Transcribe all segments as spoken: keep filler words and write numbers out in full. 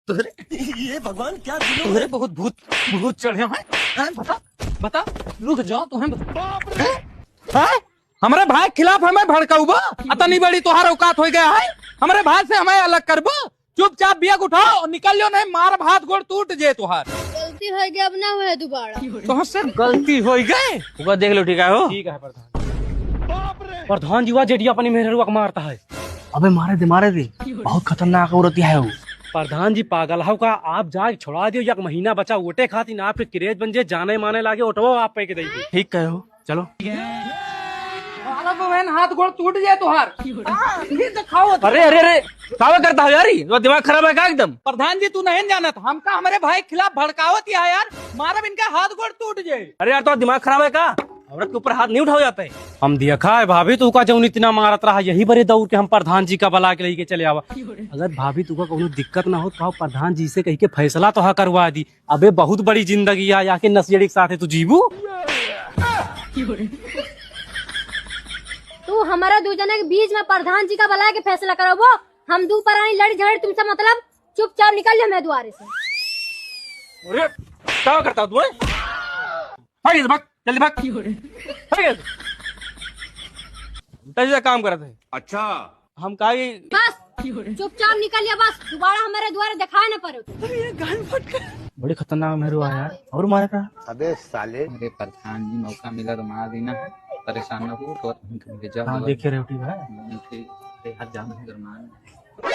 तोहरे, ये भगवान, क्या जुलूम तोहरे है? बहुत भूत, भूत चढ़े हैं। हैं? बता, बता, रुक जाओ, तुम्हें बता। हैं? हैं? हमरे भाई के खिलाफ हमें भड़काउबा? अतनी बड़ी तोहार औकात हो गया है? हमरे भाई से हमें अलग करबा? चुपचाप बैग उठाओ और निकल लो, नहीं मारब हाथ गोड़ टूट जाए तोहार। गलती हो गया, अब ना हुए दोबारा। तो हमसे गलती हो गई। ओका देख लो, ठीक है हो? ठीक है प्रधान। प्रधान जी, वा जेडिया अपनी मेहररुआ के मारता है। अबे मारे दे, मारे दे, बहुत खतरनाक औरत है वो। प्रधान जी पागल हो का? आप जाके छोड़ा दियो, एक महीना बचा वोटे खातिर, आपके क्रेज बन जाए, जाने माने लागे, ओटवा आप पे के दे दी। ठीक कहे हो, चलो। साला तो बहन हाथ गोड़ टूट जाए तोहार। फिर दिखाओ। अरे, अरे, अरे, कावा करता हो यार, ये तो दिमाग खराब है का एकदम? प्रधान जी, तू नहीं जानत, हमका हमरे भाई के खिलाफ भड़कावत है यार, मारब इनका हाथ गोड़ टूट जाए। अरे यार, तो दिमाग खराब है का? औरत के ऊपर हाथ नहीं उठाओ जाता है। हम देखा है भाभी, तू का जौन इतना मारत रहा, यही बरे दौड़ के हम प्रधान जी का बुला के लेके चले आवा। अगर भाभी तू का कोनो दिक्कत ना हो तो प्रधान जी से कह के फैसला तो हा करवा दी। अबे बहुत बड़ी जिंदगी है, आके नशेड़ी के साथ है तू जीबू। तू हमारा दू जने के बीच में प्रधान जी का बुला के फैसला करबो। हम दू परानी लड़ी झगड़ी तुमसे मतलब, चुपचाप निकल जाओ मेरे द्वारे से। अरे, क्या करता तू, हैं? भाग इधर, भाग, जल्दी भाग। भाग इधर। उल्टा सीधा काम करत है। अच्छा। हम कहा कि बस, चुपचाप निकल जा बस, दोबारा हमारे द्वारे दिखाए ना पड़ो तू। बड़ी खतरनाक मेहररुआ यार, और मारे का? अबे साले। अरे प्रधान जी, मौका मिला तो मार देना है, परेशान ना हो, तो हम कहीं ले जाओ हाँ, दवा। देखे रहे हो, ठीक है? हम्म, ठीक। अरे हट जाओ, नहीं करना है।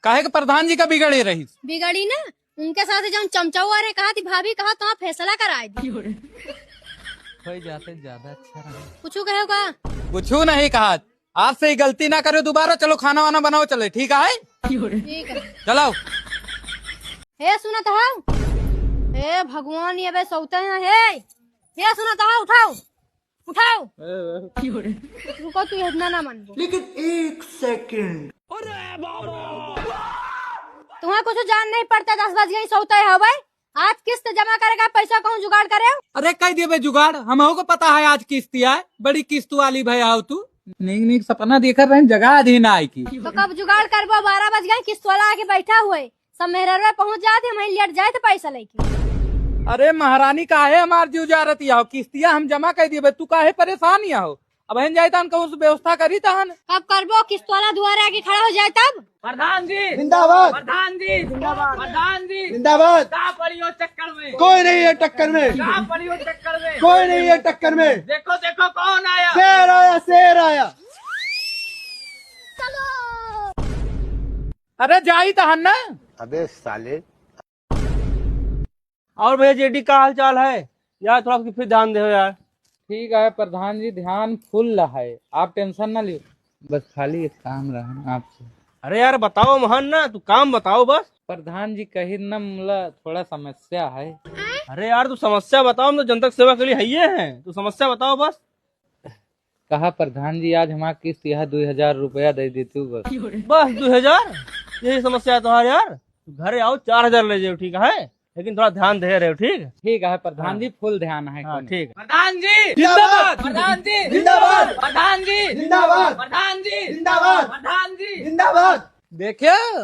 काहे के प्रधान जी का बिगड़े रही? बिगड़ी ना, उनके साथ जौन चमचौआ रहे, कहा थी भाभी, कहा तो फैसला कराए दी। हो जाते ज्यादा अच्छा रहा। कुछ कहे का? कुछ नहीं कहा। आज से ही गलती ना करो दोबारा। चलो खाना वाना बनाओ, चले, ठीक है? ठीक है। चलाओ। हे सुनत हौ? हे भगवान, ये बे सौते हैं, हे। हे सुनत हौ, उठाओ, उठाओ। रुको, तू इतना ना मानबो। लेकिन एक सेकंड। तुम्हें कुछ जान नहीं पड़ता, दस बज गई, सौते हवे। आज किस्त जमा करेगा, पैसा कहूँ जुगाड़ करे। अरे कह दिए बे जुगाड़, हमहू को पता है आज किस्त आए, बड़ी किस्त वाली भैया हो तू। नीक नीक सपना देखत रहे, जगह अधीन आए की। तो कब जुगाड़ करबो? बारह बज गए, किस्त वाला आके बैठा हुए, सब मेहररुआ पहुँच जात, हम लेट जाए थे पैसा लेके। अरे महारानी, काहे हमार जीव जारत हो? किस्तिया हम जमा कर दिए बे, तू काहे परेशान हो? अब हम जाई तहन कहूँ से व्यवस्था करी तहन। कब करबो? किस्त वाला दुआरे आके खड़ा हो जाए तब। प्रधान जी जिंदाबाद। प्रधान जी जिंदाबाद। प्रधान जी जिंदाबाद। का पड़ियो चक्कर में? कोई नहीं है टक्कर में। का पड़ियो चक्कर में? कोई नहीं है टक्कर में। देखो देखो कौन आया। शेर आया, शेर आया। अरे जाई तहन ना। अबे साले। और भैया जेडी का हाल चाल है यार, थोड़ा सा फिर ध्यान दे यार। ठीक है प्रधान जी, ध्यान फुल है, आप टेंशन ना लियो, बस खाली एक काम रहा ना आपसे। अरे यार बताओ महन ना, तू काम बताओ बस। प्रधान जी कही ना, मुला थोड़ा समस्या है। अरे यार तू समस्या बताओ, हम तो जनता के सेवा के लिए है ही है, तू समस्या बताओ बस। कहा प्रधान जी, आज हमार किस्त यह दुई हजार रुपया दे देतू बस। बस दुई हजार? यही समस्या है तुम्हारे यार? तू घरे आओ, चार हजार ले जाओ, ठीक है? लेकिन थोड़ा ध्यान दे रहे हो, ठीक? ठीक है प्रधान जी, हाँ। फुल ध्यान है हाँ, ठीक है। प्रधान जी जिंदाबाद। प्रधान जी जिंदाबाद। प्रधान जी जिंदाबाद। प्रधान जी जिंदाबाद। प्रधान जी जिंदाबाद। देखियो,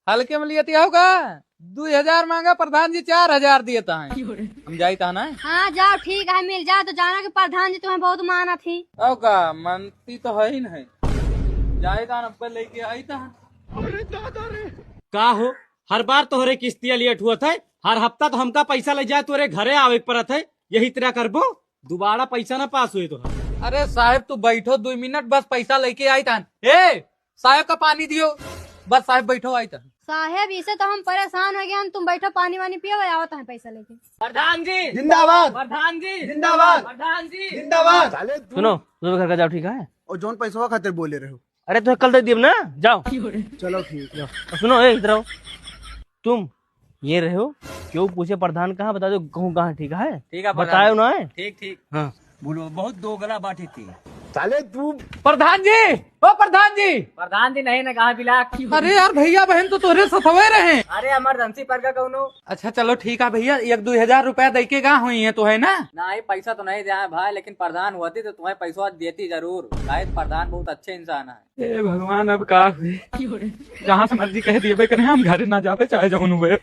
हल्के में लियत हो का? दुई हजार मांगा, प्रधान जी चार हजार दियत हैं। हम जाइत है ना? हाँ, जाओ, ठीक है, मिल जाए तो जाना कि प्रधान जी तुम्हें बहुत मानत ही। और का, मानती तो है ही नहीं। जाइत है ना, अब लेके आइत है। का हो, हर बार तोहरे किस्तिया लेट हुआ था, हर हफ्ता तो हमका पैसा ले जाए, तोरे घरे आवे के पड़त है, यही तरह करबो? दोबारा पैसा ना पास हुए तो। अरे साहेब, तू बैठो दुई मिनट, बस पैसा लेके आइत हन। ए, साहेब का पानी दियो। बस साहेब बैठो, आइत हन। साहेब, इसे तो हम परेशान हो गए हन, तुम बैठो, पानी वानी पियो, आवत हैं पैसा लेके। प्रधान जी जिंदाबाद। प्रधान जी जिंदाबाद। प्रधान जी जिंदाबाद। सुनो, तुम घर का जाओ, ठीक है? और जौन पैसवा खातिर बोले रहो। अरे, तो कल दे दिए ना, जाओ। चलो, ठीक है। और सुनो, ए, इधर आओ। तुम ये रहो, क्यों पूछे प्रधान कहाँ, बता दो, कहूँ कहाँ, ठीक है? ठीक है, बतायो प्रधान। ना है? ठीक, ठीक। हाँ। बोलो, बहुत दोगला बाटे थी। साले तू। प्रधान जी, ओ प्रधान जी। प्रधान जी नहीं ना, कहाँ बिला? अरे यार, भैया बहन तो तोहरे सथवे रहे। अरे emergency पर का कौनो। अच्छा चलो ठीक है भैया, एक दुइ हजार रुपया दइ के गा हुई है तो है ना? नहीं, पैसा तो नहीं दिया है भाई, लेकिन प्रधान होती तो तुम्हें पैसा देती जरूर। शायद प्रधान बहुत अच्छे इंसान है। ए भगवान, अब का हुई? जहाँ से मर्जी कह दिए बे, कहे हम घरे ना जाबे, चाहे जौन हुए।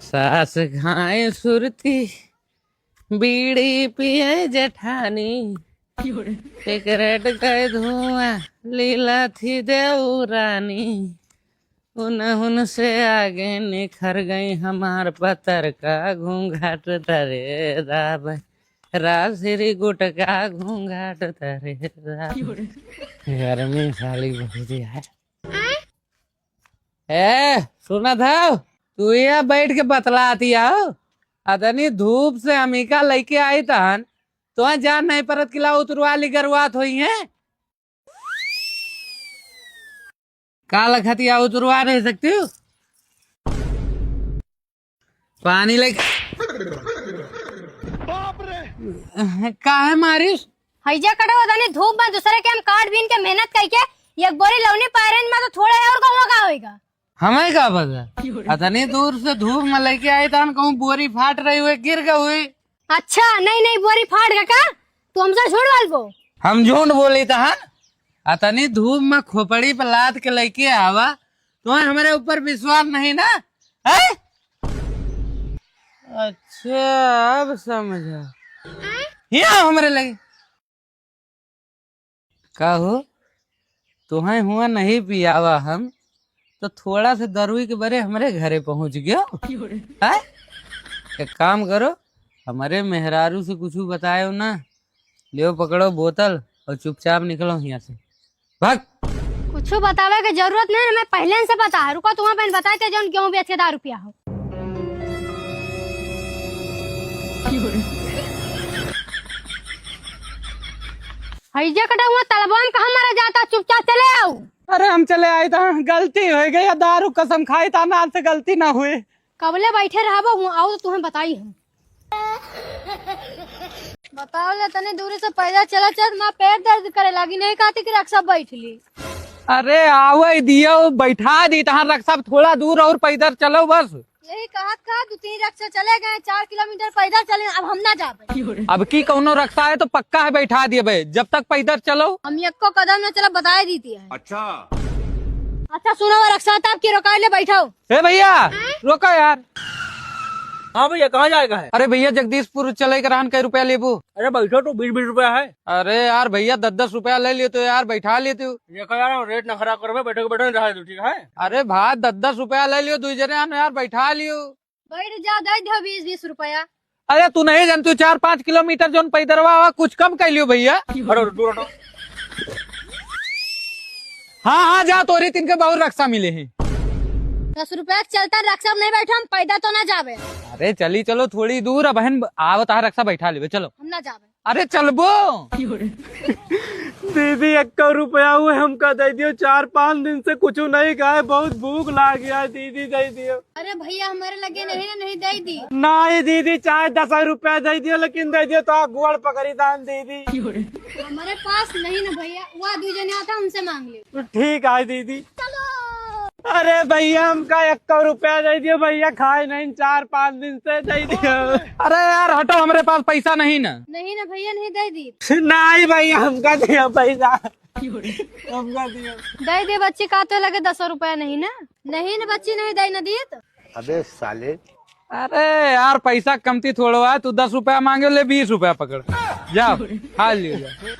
सास खाए सुरती, बीड़ी पिए जेठानी, सिगरेट के धुआं लीला थी देवरानी। उनहुन से आगे निखर गई हमार पतर का घूंघट तरे दाब, राजश्री गुट का घूंघट तरे दाब। गर्मी साली बहुत ही है। ए, सुना था, तू यहाँ बैठ के बतलाती आओ। अतनी धूप से हमीका लइके आई तहन, तो जान नहीं परत कि ला उतरवा ली गरुआत होई है। का लखतिया उतरवा नहीं सकती हो? पानी लेके। बाप रे। काहे मारिस? हैजा कटो, तनी धूप में दूसरे के हम काट बीन के मेहनत कइके एक बोरी लौनी पायरन में तो थोड़ा और कहूँ का होएगा। हमें का पता? अतनी दूर से धूप में लेके आए तहन कहूँ बोरी फाट रही हुए, गिर गए हुए। अच्छा, नहीं, नहीं, बोरी फाट गया का? तू हमसे झूठ बोलबो? हम झूठ बोली तहन? अतनी धूप में खोपड़ी पे लाद के लेके आवा, तुम्हें हमारे ऊपर विश्वास नहीं ना? है? अच्छा, अब समझा। यहाँ हमरे लगे। का हो, तुहैं हुआ नहीं पियावा हम, तो थोड़ा से दरुई के बरे हमरे घरे पहुँच गयो। हैं? एक काम करो, हमरे मेहरारू से कुछ बतायो ना, लियो पकड़ो बोतल और चुपचाप निकलो हियाँ से। भाग। कुछ बतावे के जरूरत नहीं, हमें पहले से पता है। रुको, तुम्हें बहन बताए थे, जौन गेहूं बेच के दारू पिया हो। हैजा कटा हुआ तलबा में कहाँ मारा जाता, चुपचाप चले आओ। अरे हम चले आए था, गलती हो गई, दारू कसम खाई था, ना से गलती ना हुई। कबले बैठे रहबो, हूँ आओ तो तुम्हें बताई हम। बताओ ले, तनी दूरी से पैदल चला चल, माँ पेट दर्द करे लागी, नहीं कहती कि रक्षा बैठ ली। अरे आवे दियो, बैठा दी तहाँ रक्षा, थोड़ा दूर और पैदल चलो बस। यही कहत कहत दो तीन रक्षा चले गए, चार किलोमीटर पैदल चले, अब हम ना जाबे। अब की कौनो रक्षा है तो पक्का है बैठा दिए बे, जब तक पैदल चलो। हम एको कदम ना चला, बताए दीती है। अच्छा। अच्छा सुनो, रक्षा तब की रोकाई ले बैठाओ। ए भैया, रोको यार। हाँ भैया, कहाँ जाएगा है? अरे भैया, जगदीशपुर चले के रहन, कै रुपया लेबू? अरे बैठो, तो बीस बीस रुपया है। अरे यार भैया, दस दस रुपया ले लियो तो यार, बैठा लेते हो। देखो यार, रेट ना खराब करबे, बैठो के बैठो, रहा दो, ठीक है? अरे भाई, दस दस रुपया ले लियो, दुई जने आन यार, बैठा लियो। बैठ जा, दे दो बीस बीस रुपया। अरे तू नहीं जानतू, चार पाँच किलोमीटर जौन पैदरवा हुआ, कुछ कम कर लियो भैया। हटो, दूर हटो। हाँ हाँ, जा, तोरी तीन के बहुत रक्षा मिले हैं। दस रुपया के चलता रक्षा में नहीं बैठा, हम पैदल तो ना जाबे। अरे चली चलो थोड़ी दूर, अब बहन आवत आ रक्षा बैठा लेबे, चलो। हम ना जाबे। अरे चलबो। दीदी, एक रुपया हुए हमका दे दियो, चार पाँच दिन से कुछ नहीं खाए, बहुत भूख लाग गया है दीदी, दे दियो। अरे भैया, हमारे लगे नहीं ना, नहीं दे दी। नहीं दीदी, चाहे दस रुपया दे दियो, लेकिन दे दियो तो आप गोड़ पकड़ी दान दीदी। हमारे पास नहीं ना भैया, वह दू जने आता, उनसे मांग ले। ठीक है दीदी। अरे भैया, हमका एक रुपया दे दियो भैया, खाए नहीं चार पाँच दिन से, दे दियो। अरे यार हटो, हमरे पास पैसा नहीं ना। नहीं ना भैया, नहीं दे दी। नहीं भैया, हमका दियो पैसा, हमका दियो। दे दे बच्ची, का तो लगे दस रुपया नहीं ना। नहीं ना बच्ची, नहीं दे ना दिए तो। अबे साले। अरे यार, पैसा कमती थोड़ो है, तू दस रुपया मांगे, ले बीस रुपया पकड़, जाओ, खा लियो जाओ।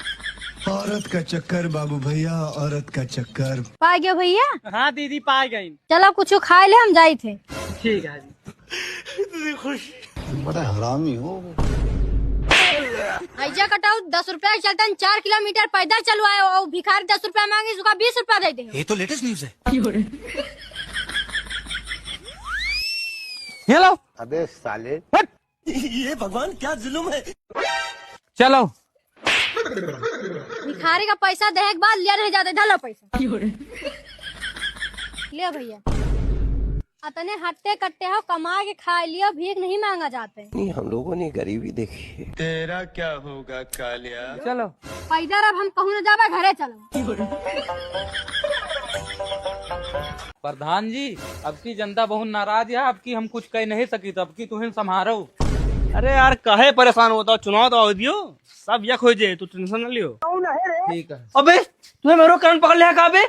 औरत का चक्कर बाबू भैया, औरत का चक्कर। पा गयो भैया? हाँ दीदी, पा गई। चलो कुछ खा ले, हम जाई थे। ठीक है जी। बड़ा हरामी हो। ऐजा कटाऊ, दस रुपया के चलते हम चार किलोमीटर पैदल चलो आए हो, और भिखारी दस रुपया मांगे, उसका बीस रुपया दे दे। ये तो लेटेस्ट न्यूज़ है। ये लो। अबे साले। हट। ये भगवान क्या जुल्म है। चलो। भिखारी का पैसा देहे के बाद लिया नहीं जाते, धलो पैसा। ले भैया। अतने हट्टे कट्टे हो, कमा के खाए लियो, भीख नहीं मांगा जाते। नहीं, हम लोगों ने गरीबी देखी है। तेरा क्या होगा कालिया? चलो। पैदल अब हम कहूँ न जाबे, घरे चलो। प्रधान जी, अब की जनता बहुत नाराज है, अब की हम कुछ कह नहीं सकी, तो अब की तुहिन संभारो। अरे यार, काहे परेशान होता हो? चुनाव तो आवे दियो, सब यक हो जाए, तू टेंशन न लियो। ठीक है। अबे, तुम्हें मेरो कान पकड़ लिया का बे?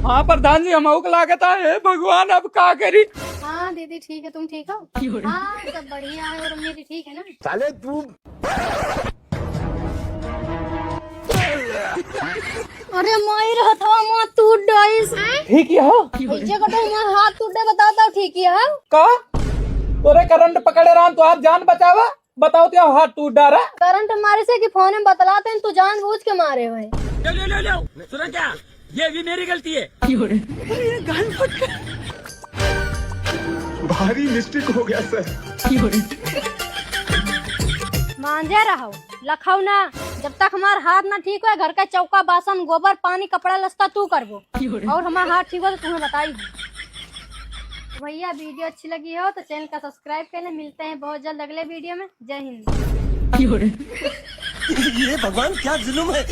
हाँ प्रधान जी, हम के लागत है, हे भगवान, अब का करी? हाँ दीदी, ठीक है, तुम ठीक हो? हाँ, सब बढ़िया है। और मेरी ठीक है ना? साले तू। अरे माई रे, हथवा माँ टूट डाइस। ठीक ही हो? ऐसे कटो माँ हाथ टूटे, बताओ तो ठीक ही हो? का? तोरे करंट पकड़े रहन तो आप जान बचावा? बताओ तो हाथ टूट डारा। करंट मारे से कि फोन में बतलाते हैं, तू जानबूझ के मारे हुए। ले, ले, ले, ले। सुना क्या? ये भी मेरी गलती है। भारी मिस्टेक हो गया सर। मांझे रहो, लखऊ ना। जब तक हमार हाथ ना ठीक होए, घर का चौका, बासन, गोबर, पानी, कपड़ा, लत्ता तू करबो। और हमार हाथ ठीक हो तो तुम्हें बताई। भैया, वीडियो अच्छी लगी हो तो चैनल का सब्सक्राइब कर लें। मिलते हैं बहुत जल्द अगले वीडियो में। जय हिंद। ये भगवान, क्या जुल्म है।